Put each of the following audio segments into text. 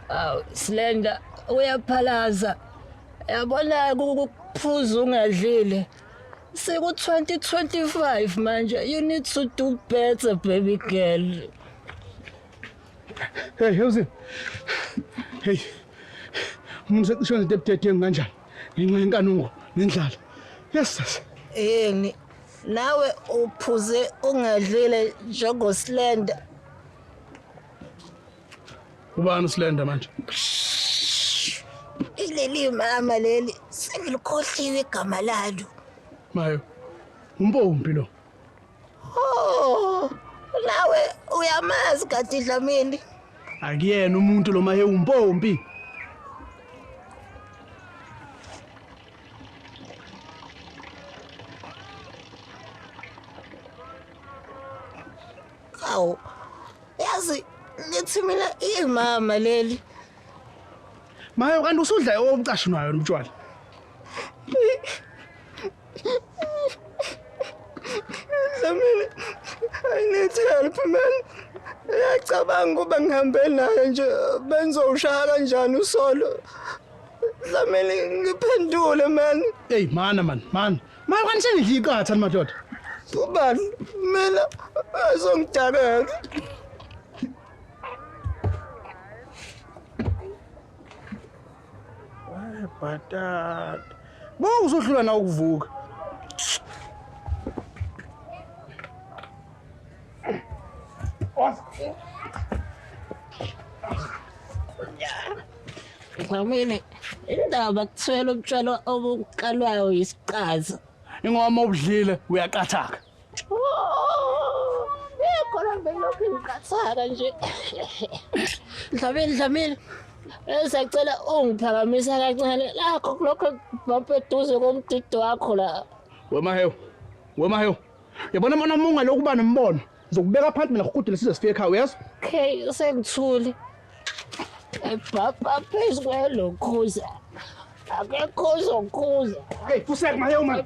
Aw, Slender uyaphalaza. Yabona ukuphuza ungadlile. Siku 2025 manje. You need to do better baby girl. Hey, hewzini. Hey. Umuntu secishe into ebudedengu kanjani? Ngenxa yenkanuko nendlala. Yes, sis. Yini? Nawe uphuze ungadlile njengoSlender. Ubani uSlender manje? Ileli mama leli sengilikhohliwe igama lalo. Mayo. Umpompi lo. Oh, nawe uyamazi kade Dlamini. Akuyena umuntu lo maye umpompi. Awu. Yazi ngithi mina imama leli. Maye kanti usudla obucashunwayo utshwala. Dlamini, I need help man. Uyacabanga ukuba ngihambe naye nje benzowushaya kanjani usolo. Dlamini ngiphendule man. Hey mana man, mana. Maye kanti senidla iqatha ni madoda. Ubani? Mina azongidakela. Bhatata. Bo uzohlula na ukuvuka. Dlamini, indaba kuthiwela ubutshwala obukalwayo yisiqaza. Ingoma obudlile uyaqathaka. Oh, khona belokhu ngiqathaka nje. Dlamini, Dlamini. Esacela ungiphakamisa kancane lakho lokho bump eduze komdido wakho la. Wemahewu. Wemahewu. Yabona mona munga lokuba nombono. Ngizokubeka phansi mina ngikudile size sifike ekhaya uyezwa? Okay, sengithule. Ebhapha phezu kwelokhuza. Akekho ozokhuza. Hey, fusek mahewu man.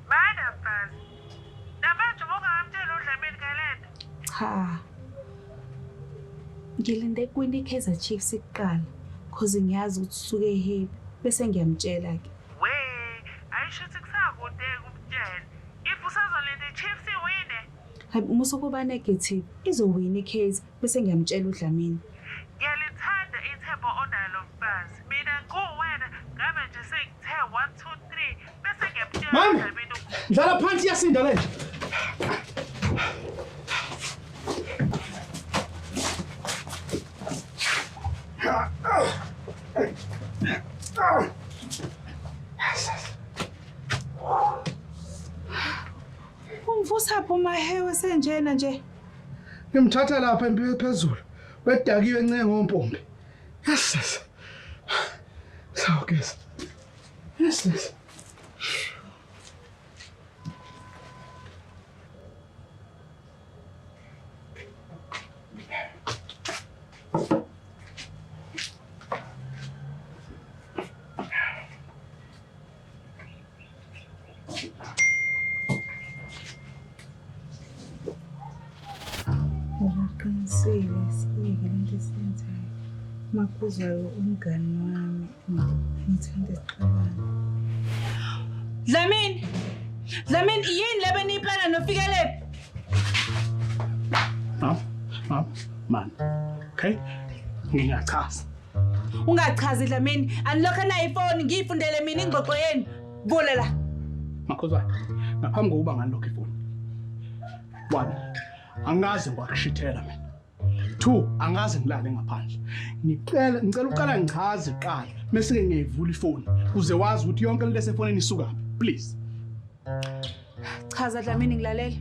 Mana mfazi. Namanje ubungakamtsheli uDlamini ngalento. Cha. Ngilinde kuwina i-Kaizer Chiefs kuqala cause ngiyazi ukuthi usuke happy bese ngiyamtshela ke. We, ayisho ukuthi kusakude kumtshela. If usazolinda i-Chiefs iwine. Hayi musa ukuba negative izowina i-Kaizer bese ngiyamtshela uDlamini. Ngiyalithanda ithemba onalo mfazi. Mina kuwena ngabe nje sengithe 1 2 3 bese ngiyamtshela Mami! uDlamini ukuthi Dlala phansi iyasinda le nje. Ungivusaphi umahewe senjena nje? Ngimthatha lapha empilo phezulu. Wedakiwe encenge ngompompi. Yes yes. Sawugeza. Yes yes. Uqinisile siyeke lento esiyenzayo. Makuzwayo umngani wami ngithanda sixabane. Dlamini! Dlamini yini le beniyiplana noFikelephi? Mama, mama, man. Okay? Ngingachaza. Ungachazi Dlamini, anilokho nayo ifoni ngiyifundele mina ingxoxo yenu. Vula la. Makhosana, ngaphambi kokuba ngalokho ifoni. One, angaze ngwakushithela mina. Two, angaze ngilale ngaphandle. Ngicela ngicela uqala ngichaze kuqala bese ke ngiyayivula ifoni kuze wazi ukuthi yonke lento esefonini isukaphi. Please. Chaza Dlamini ngilalela.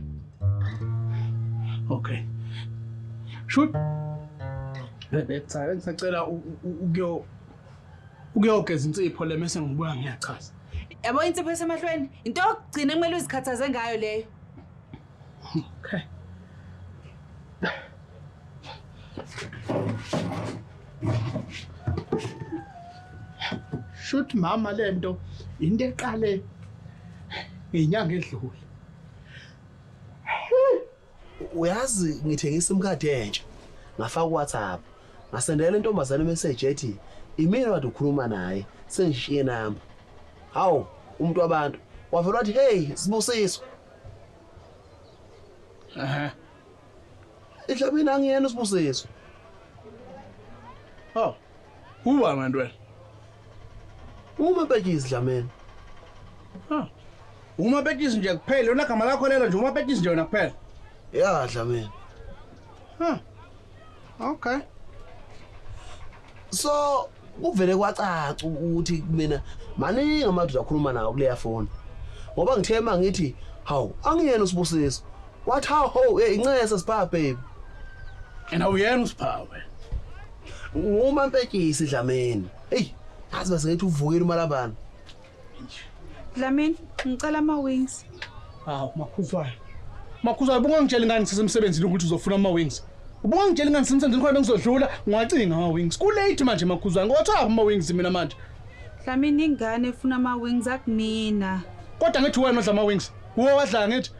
Okay. Shoot. Bebe cha ngisacela ukuyo ukuyogeza insipho le mese ngibuya ngiyachaza. Yabo insipho esemehlweni, into yokugcina ekumele uzikhathaze ngayo leyo. Okay. Shoot mama lento into eqale ngenyanga edlule. Uyazi ngithengisa imkhadi entsha. Ngafaka WhatsApp. Ngasendela intombazane message ethi imina kade ukhuluma naye sengishiye namba. Hawu umuntu wabantu wavela wathi hey Sibusiso. Ehhe. Idlamini angiyena uSibusiso. Oh. Uba manje wena. Uma bekisi Dlamini. Ha. Uma bekisi nje kuphela, yona gama lakho lelo nje uma bekisi nje wena kuphela. Ya Dlamini. Ha. Okay. So kuvele kwacaca ukuthi mina maningi amadoda akhuluma nawo kuleya phone. Ngoba ngithe mangithi hawu angiyena uSibusiso. Wathi hawu ho hey incese Sipha baby. And awuyena uSipha wena. Uma mpekisi Dlamini. Hey, azi bese ngithi uvukile umalabana. Dlamini, ngicela ama wings. Hawu Makhuzwayo. Makhuzwayo ubungangitshela ngani sisemsebenzini ukuthi uzofuna ama wings? Ubungangitshela ngani sisemsebenzini khona bengizodlula ngiwacinga ama wings. Ku late manje Makhuzwayo. Ngiwathapha ama wings mina manje. Dlamini ingane efuna ama wings akumina. Kodwa ngithi wena odla ama wings. Uwe wadla ngithi.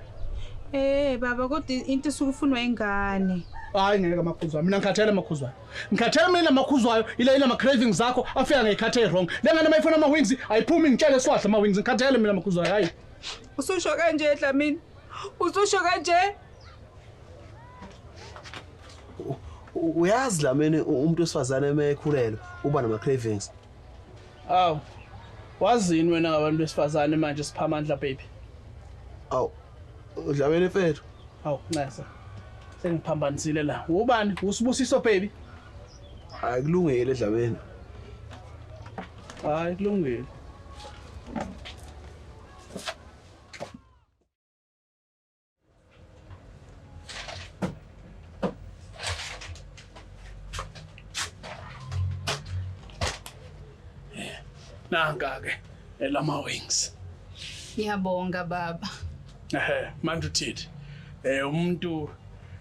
Baba kodwa into esuke ufunwa ingane. Hayi ngeke Makhuzwayo. Mina ngikhathele Makhuzwayo. Ngikhathele mina Makhuzwayo ile ile ama cravings zakho afika ngekhathe wrong. Lengane mayifuna ama wings ayiphumi ngitshele siwadla ama wings. Ngikhathele mina Makhuzwayo hayi. Ususho kanje Dlamini. Ususho kanje. Uyazi Dlamini umuntu wesifazane emekhulelwe uba nama cravings. Awu. Wazini wena ngabantu besifazane manje Siphamandla baby? Awu. Dlamini mfethu. Awu ncesa. Sengiphambanisile la. Ubani? uSibusiso baby. Hayi kulungile Dlamini. Hayi kulungile. Nanka ke elama wings. Ngiyabonga baba. Ehhe, manje uthini? Umuntu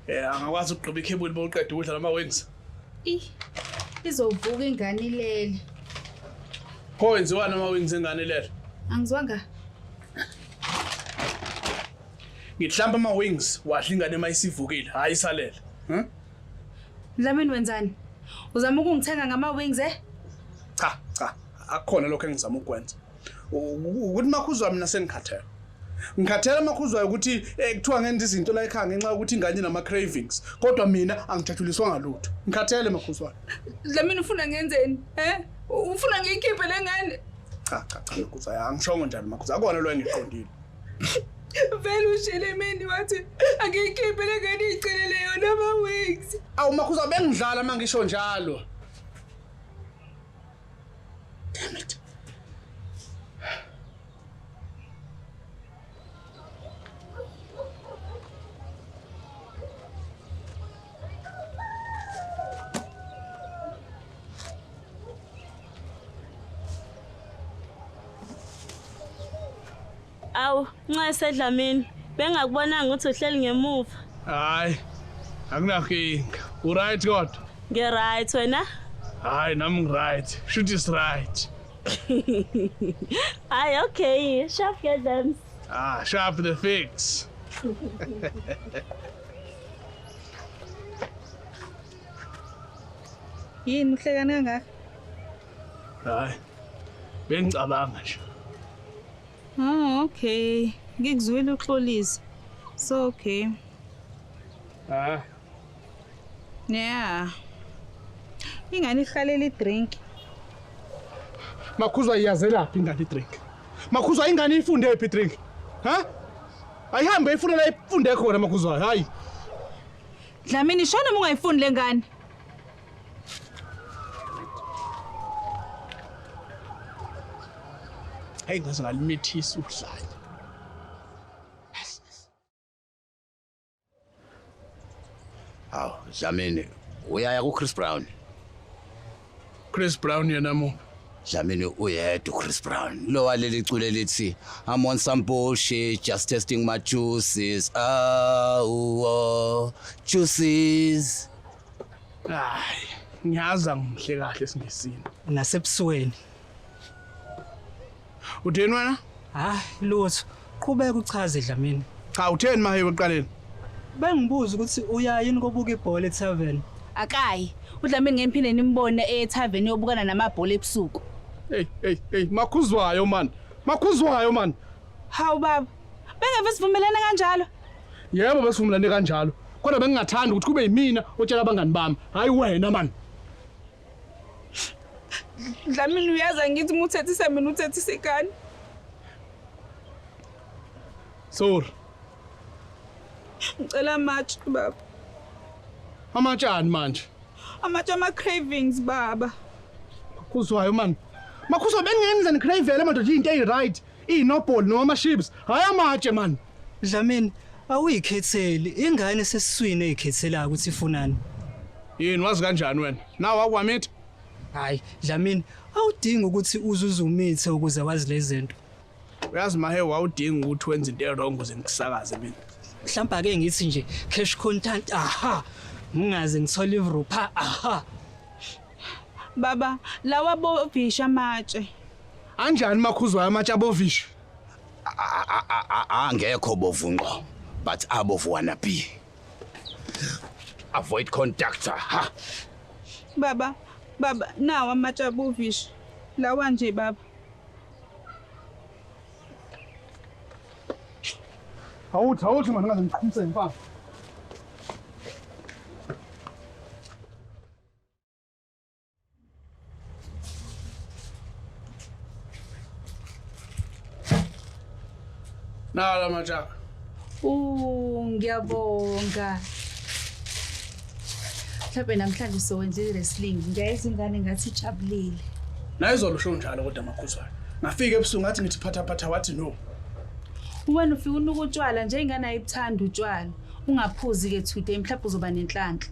angakwazi ukugqiba ikhebuli boqeda ukudla lama wings. Izovuka ingane ilele. Pho wenziwa nama wings ingane ilele? Angizwanga. Ngihlamba ama wings wadla ingane mayisivukile, hayi isalele. Dlamini wenzani? Uzama ukungithenga ngama wings eh? Cha, cha. Akukhona lokho engizama ukwenza. Ukuthi Makhuzwayo mina sengikhathele. Ngikhathele Makhuzwayo ukuthi kuthiwa ngenza izinto la ekhaya ngenxa yokuthi ingane inama cravings. Kodwa mina angijathuliswa ngalutho. Ngikhathele Makhuzwayo. Dlamini ufuna ngenzeni? Ufuna ngiyikhiphe lengane? Cha cha cha Makhuzwayo angishongo njalo Makhuzwayo. Akona lo engiqondile. Vele ushile mina wathi angiyikhiphe lengane icelele yona ama wings. Awu Makhuzwayo bengidlala mangisho njalo. Damn it. Awu, ncese Dlamini, bengakubonanga ukuthi uhleli ngemuva. Hayi, akunankinga. U-right kodwa? Ngi-right wena? Hayi, nami ngi-right. Shoot is right. Hayi, okay. Sharp ke Dlams. Ah, sharp the fix. Yini uhlekani kangaka? Hayi. Bengicabanga nje. Oh, okay. Ngikuzwile uxolisa. So okay. Ah. Yeah. Ingane ihlalela idrink. Makhuzwa iyazelaphi ingane idrink? Makhuzwa ingane ifunde phi idrink? Ha? Ayihambe ifuna la ifunde khona Makhuzwa. Hayi. Dlamini shona uma ungayifuni lengane. Hey ngaze ngalimithisa uhlanya. Hawu, Dlamini, uyaya ku Chris Brown. Chris Brown yena mo. Dlamini uyedwa uChris Brown. Lo waleli culo elithi I'm on some bullshit just testing my juices. Ah, oh, juices. Hayi, ngiyazi angihle kahle esingesini. Nasebusweni. Utheni wena? Hayi lutho. Qhubeka uchaze Dlamini. Cha, utheni mahewu ekuqaleni? Bengibuza ukuthi uya yini kobuka ibhola etavern. Akayi. UDlamini ngemphinde nimbone etavern yobukana namabhola ebusuku. Hey, hey, hey, makhuzwayo man. Makhuzwayo man. Hawu baba. Bengeve sivumelene kanjalo. Yebo besivumelane kanjalo. Kodwa bengingathanda ukuthi kube yimina otshela abangani bami, hayi wena man. Dlamini uyazi ngithi uma uthethisa mina uthethisa ikani. Sorry. Ngicela amatshe baba. Amatshani manje. Amatshe ama cravings baba. Makhuzwayo man. Makhuzwa bengingenza ngicravele madoda into eyi-right. Iy'nobholi noma ama-chips. Hayi amatshe man. Dlamini awuyikhetheli ingane sesiswini eyikhethelayo ukuthi ifunani. Yini wazi kanjani wena? Nawe wakwamitha? Hayi Dlamini awudingi ukuthi uzuze umithe ukuze wazi lezi zinto. Uyazi mahe wawudinga ukuthi wenze into e-wrong ukuze ngikusakaze mina. Mhlawumbe ake ngithi nje cash content aha. Ngingaze ngithole ivrupha aha. Baba, lawa bovisha amatshe. Anjani makhuzwayo amatshe abovisha? Angekho bovu ngqo, but abovu wanna be. Avoid conductor. Ha. Baba, baba, nawa amatshe abovisha. Lawa nje baba. Awuthi awuthi man ngaze ngiqhumise mfana. Nala matshaka. Ngiyabonga. Mhlawumbe namhlanje sowenzile wrestling. Ngiyayizwa ingane ngathi ijabulile. Nayizolo usho njalo kodwa makhuzwayo. Ngafika ebusuku ngathi ngithi phatha phatha wathi no. Wena ufika unuka utshwala nje ingane ayibuthanda utshwala. Ungaphuzi ke today mhlawumbe uzoba nenhlanhla.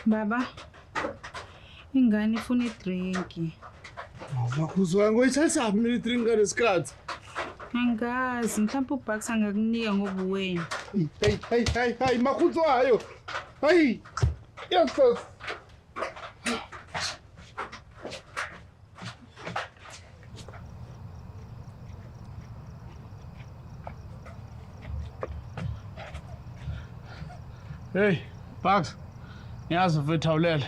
Baba, ingane ifuna idrinki. Makhuzwayo ngoyithathaphi mina idrink ngalesikhathi? Angazi, mhlawumbe uBucks angakunika ngoba uwena. Hey hey hey hey makhuzwayo. Hey. Yes. Hey, Bucks. Ngiyazi mfethu awulele.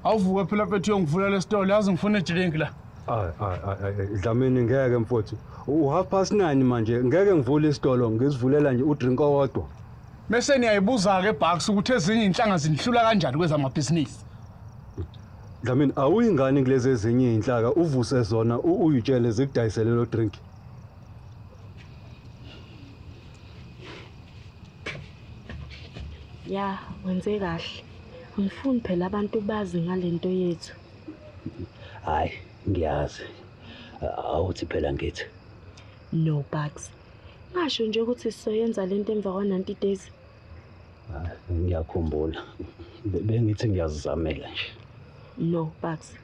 Awuvuke phela mfethu uyongivulela esitolo, yazi ngifuna idrink la. Ay ay ay Dlamini ngeke mfowethu. U9:30 manje ngeke ngivule isitolo ngisivulela nje udrink owodwa. Bese niyayibuza ke Bucks ukuthi ezinye inhlanga zinihlula kanjani kwezamabhizinisi. Dlamini awuyingani kulezi ezinye inhlaka uvuse zona uyitshele zikudayisele lo drink. Ya, wenze kahle. Angifuni phela abantu bazi ngalento yethu. Hayi, ngiyazi. Awuthi phela ngithi. No Bucks. Ngasho nje ukuthi sizoyenza lento emva kwa 90 days. Ngiyakhumbula. Bengithi ngiyazizamela nje. No Bucks.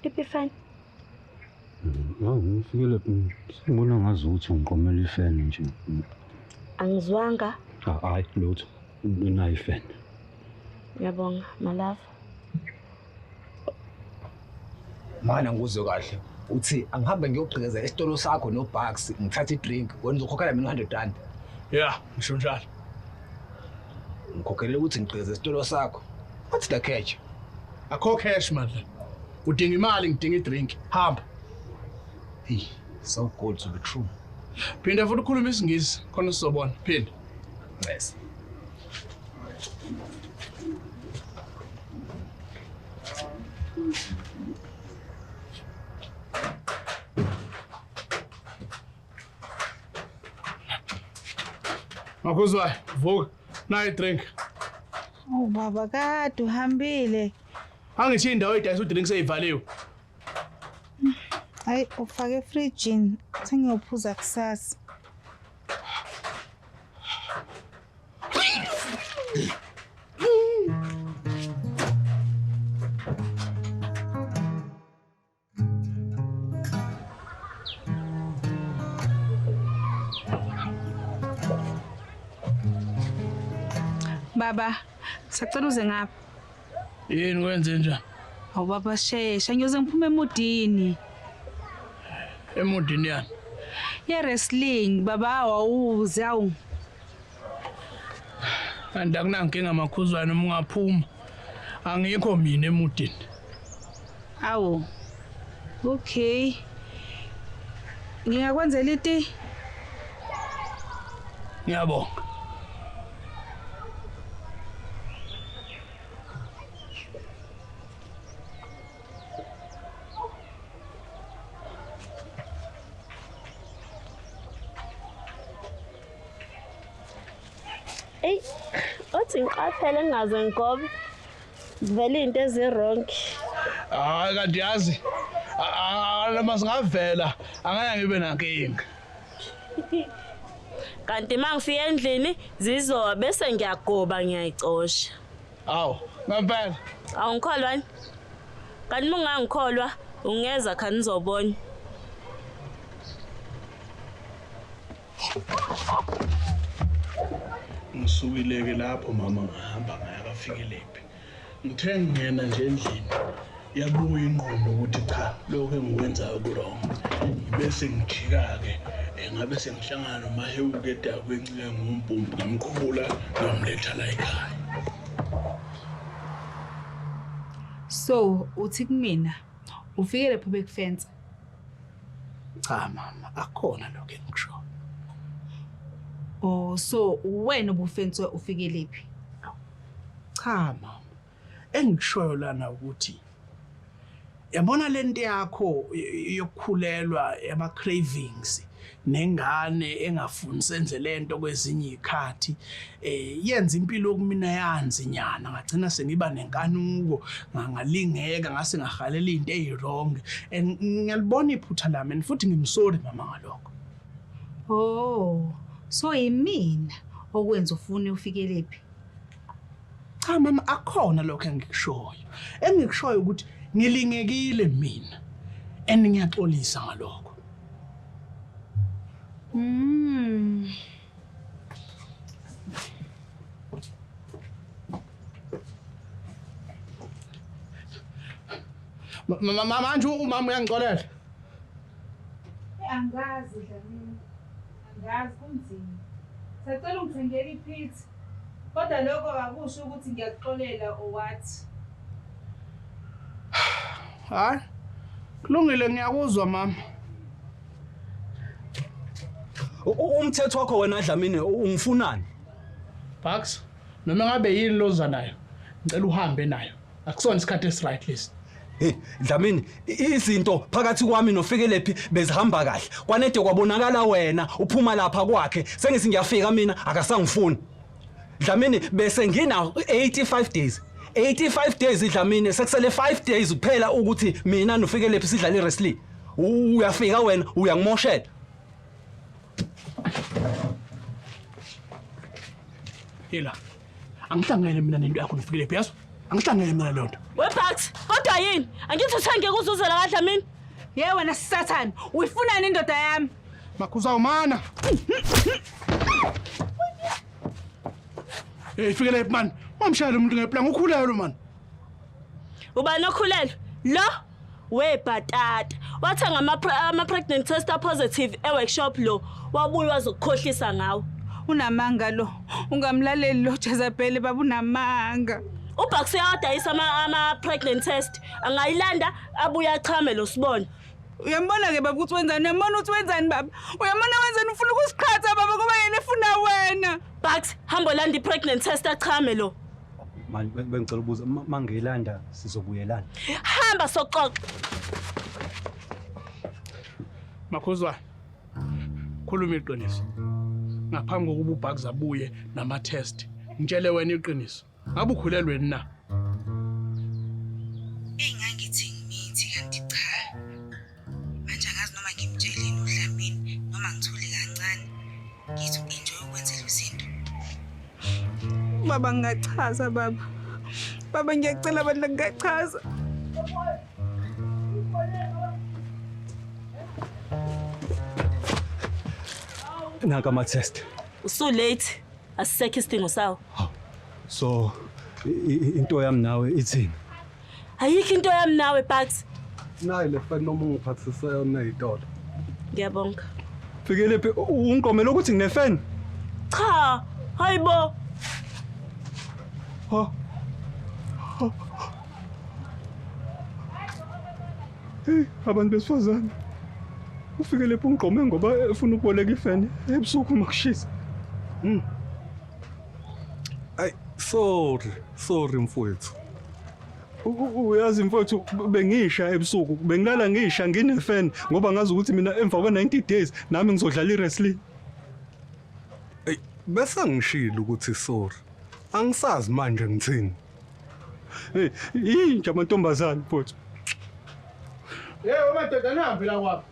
Iphi fan? Ngifikele sengibona ngazi ukuthi ngiqomela ifan nje. Angizwanga. Hayi lutho. Nayi ifan. Ngiyabonga, my love. Mana ngikuzwe kahle. Uthi angihambe ngiyogqekeza esitolo sakho noBucks ngithathe idrink wena uzokhokhela mina 100 rand. Yeah, ngisho njalo. Ngikhokhelele ukuthi ngigqekeze esitolo sakho. What's the catch? Akho cash man. Udinga imali ngidinga idrink. Hamba. Hey, so good to be true. Phinda futhi ukhulume isiNgisi khona sizobona. Phinda. Yes. Makhuzwayo, vuka. Nayi drink. Oh baba kade uhambile. Angithi indawo edayisa udrink seyivaliwe. Hayi ufake efrijini, sengiyophuza kusasa. Baba, sacela uze ngapha. Yini kwenze njani? Awu baba shesha, ngiyoze ngiphume emudini. Emudini yani? Ye wrestling baba awuze awu. Kanti akunankinga makhuzwane uma ungaphuma. Angikho mina emudini. Awu. Okay. Ngingakwenzela iti? Ngiyabonga. Eyi, othi ngiqaphele ngingaze ngigobe. Kuvela into ezi-wrong. Hayi kanti yazi noma singavela angeke ngibe nankinga. Kanti uma ngifika endlini zizowa bese ngiyagoba ngiyayicosha. Awu, ngempela. Awungikholwa yini? Kanti uma ungangikholwa ungeza khani uzobona. Ngisukile-ke lapho mama ngahamba ngaya kaFikelephi. Ngithe ngingena nje endlini yabuya ingqondo ukuthi cha lokho engikwenzayo ku-wrong. Bese ngijika-ke ngabe sengihlangana noMahewuke edakwe encike ngumbhumbu ngamqhubula ngamletha la ekhaya. So uthi kumina ufike lapho bekufensa. Cha mama, akukhona lokho engikushoyo. Oh, so wena ubufenswe ufike lephi? Cha mama, engikushoyo lana ukuthi yabona lento yakho yokukhulelwa yama cravings nengane engafuni senze lento kwezinye izikhathi yenza impilo kumina yanzinyana ngagcina sengiba nenkanuko ngalingeka ngase ngahalela into eyiwrong and ngiyalibona iphutha lami and futhi ngimsorry mama ngalokho. Oh, so yimina okwenza ufune ufike lephi? Cha mama, akukhona lokho engikushoyo. Engikushoyo ukuthi ngilingekile mina and ngiyaxolisa ngalokho. Mama manje umama uyangixolela. Angazi Dlamini. Angazi kunzima. Sacela ungithengele ipizza. Kodwa lokho akusho ukuthi ngiyakuxolela or what. Hayi. Kulungile ngiyakuzwa mama. Umthetho wakho wena Dlamini ungifunani? Bucks, noma ngabe yini loza nayo, ngicela uhambe nayo. Akusona isikhathi esiright lesi. Hey Dlamini, izinto phakathi kwami noFikelephi bezihamba kahle. Kwanede kwabonakala wena uphuma lapha kwakhe. Sengithi ngiyafika mina akasangifuni. Dlamini bese ngina 85 days. 85 days Dlamini sekusele 5 days kuphela ukuthi mina noFikelephi sidlale wrestling. Uyafika wena uyangimoshela. Hila. Angihlangene mina nento yakho noFikelephi yazo. Angihlangene mina leyo nto. We Bucks, kodwa yini? Angithi uthe ngeke uzuzela kaDlamini. Ye wena Sathane, uyifunani indoda yami? Makhuzawumana. Hey Fikelephi man, wamshayela umuntu ngeplango ukhulelwe man. Ubani okhulelwe? Lo webhatata. Wathenga ama pregnant test positive e-workshop lo, wabuya wazokukhohlisa ngawo. Unamanga lo. Ungamlaleli lo Jezebel baba unamanga. uBucks uyawadayisa ama pregnant test. Angayilanda abuye achame lo sibona. Uyambona ke baba ukuthi wenzani? Uyambona ukuthi wenzani baba? Uyambona wenzani ufuna ukusiqhatha baba ngoba yena efuna wena. Bucks, hamba landa i-pregnant test achame lo. Manje bengicela ukubuza mangiyilanda sizobuyelana. Hamba soxoxa. Makhuzwane, khuluma iqiniso. Ngaphambi kokuba uBucks abuye nama test, ngitshele wena iqiniso. Ngabe ukhulelwe na? Engangithi ngimithi kanti cha. Baba ngingachaza baba. Baba ngiyacela bandla ngingachaza. Nanka ama-test. Usu late. Asisekho isidingo sawo. So into yami nawe ithini? Ayikho into yami nawe Bucks. Nayi le feni noma ungiphathise yona ey'tolo. Ngiyabonga. Fikelephi ungiqomele ukuthi nginefeni? Cha, hayibo. Ha. Hey, abantu besifazane. Ufikelephi ungiqome ngoba efuna ukuboleka ifeni ebusuku uma kushisa. Ayi, sorry mfowethu. Uyazi mfowethu bengisha ebusuku, bengilala ngisha nginefeni ngoba ngazi ukuthi mina emva kwe-90 days nami ngizodlala i-wrestling. Ey, bese ngishilo ukuthi sorry. Angisazi manje ngithini. Hey, inja amantombazane mfowethu. Yebo madoda nihambe la kwapha.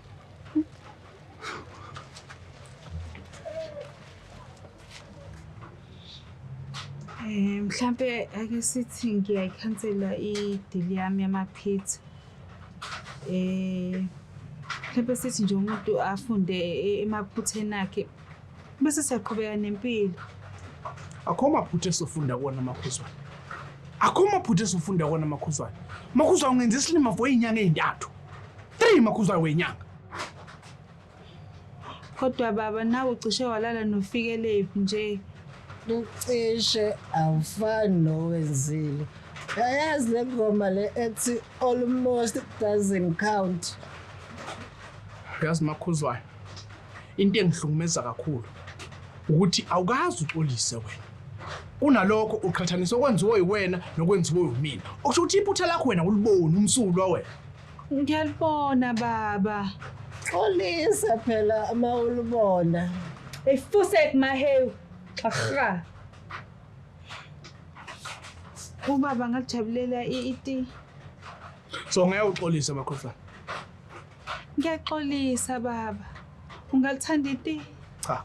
Mhlambe ake sithi ngiyayikhansela i-deal yami yama-pizza. Mhlambe sithi nje umuntu afunde emaphutheni akhe bese siyaqhubeka nempilo. Akho maphutha esofunda kuwona Makhuzwane. Akho maphutha esofunda kuwona Makhuzwane. Makhuzwane ungenza isilima for iy'nyanga ey'ntathu. 3 Makhuzwane wenyanga. Kodwa baba nawe ucishe walala noFikelephi nje. Ucishe awufani nowenzile. Uyayazi le ngoma le ethi almost doesn't count. Uyazi Makhuzwane, into engihlukumeza kakhulu ukuthi awukazi uxolise wena. Kunalokho uqhathanisa okwenziwe yiwena nokwenziwe yimina. Okusho ukuthi iphutha lakho wena uliboni umsulwa wena. Ngiyalibona baba. Xolisa phela uma ulibona. Hey fusek mahewu. Aha. Ubaba ngalijabulela iti. So ngeke uxolise Makhuzwane. Ngiyaxolisa baba. Ungalithanda iti? Cha.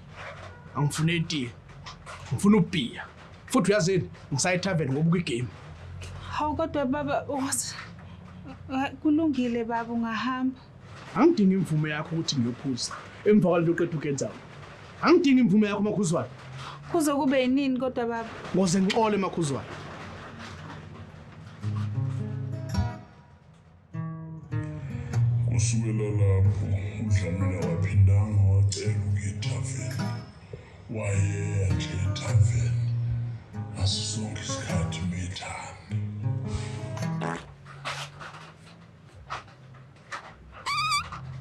Angifuni itiye. Ngifuna ubhiya. Futhi uyazini ngisaye tavern ngoba kwi-game. Hawu kodwa baba kulungile baba ungahamba. Angidingi imvume yakho ukuthi ngiyophuza. Emva kwalento oqeda ukuyenza. Angidingi imvume yakho Makhuzwane. Kuze kube yinini kodwa baba? Ngoze ngixole Makhuzwane. Kusukela lapho uDlamini akaphindanga wacela ukuya ethaveni. Wayeya nje ethaveni ngaso sonke isikhathi methanda.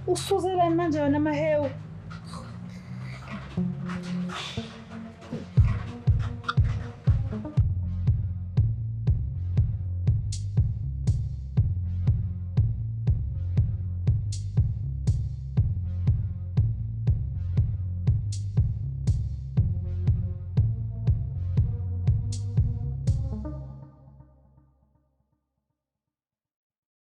Usuzelani manje wena mahewu?